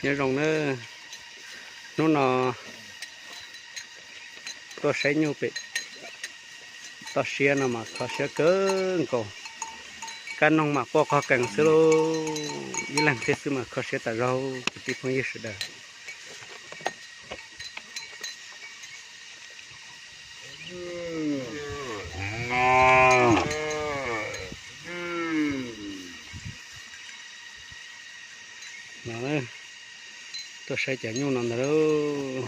Nyob zoo nawb, hnub no tuaj saib nyuj pem toj siab no mas kho siab kawg nkaus. Kab noog mas quaj qog qees xwb lauj, ib leeg thiab xwb mas kho siab tas zog kwv tij phooj ywg sawv daws. No, tuaj saib cov nyuj no ntag lauj.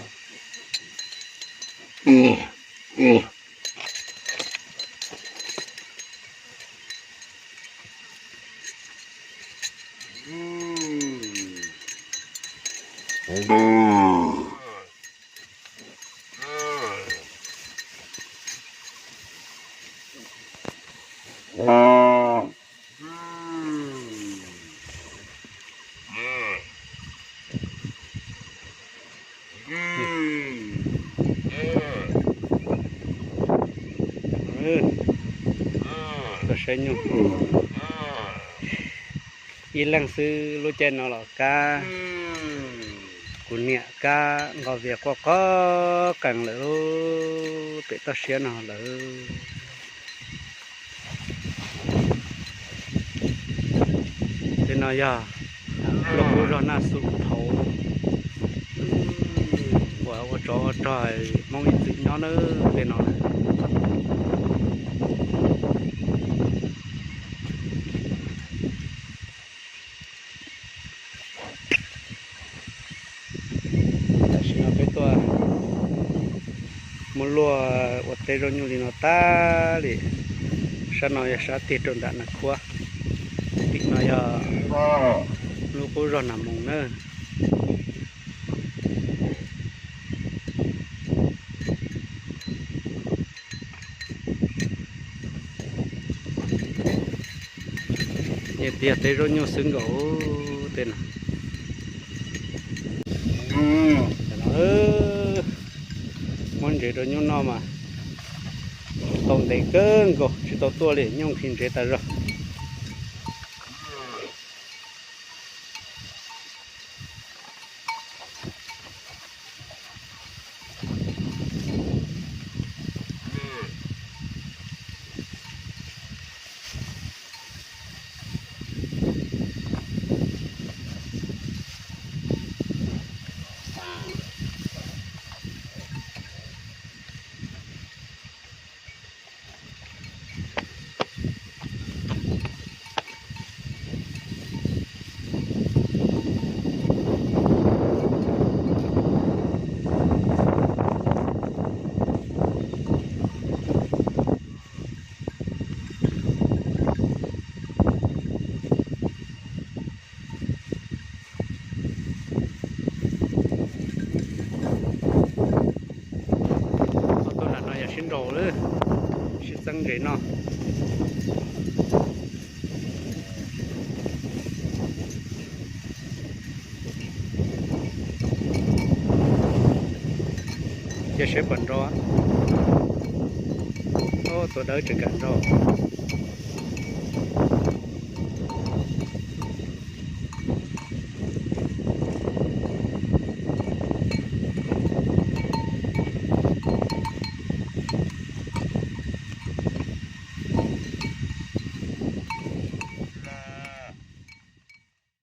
Tuaj saib nyuj ib leeg xwb, lub caij no los kab, kuv niam kab nqos vias quaj qog qees lawm lauj, pem toj siab no lawm. Tej no yog lub qub zog Naj Xum Thauv uas ua tsov ua rog Hmoob ib txwm nyob nawb, tej no. Tam sim no peb tuaj muab luaj ua teb zaub nyuj li no tag li. Sab no yog sab tiag rau nram Nas Khuab, tim no yog lub qub zog Nas Moos nawb. Nyiam tiag, teb zaub nyuj xwb nkaus tej no. Muab ntsev rau nyuj noj mas tau ntev kawg nkaus tsis tau tuaj li, nyuj nqhis ntsev tas zog. Tuaj nram no yog sib nraus lawm, sib txeeb ntsev noj. Cia seb puas nrau. Tua dawb tseem kam nrau.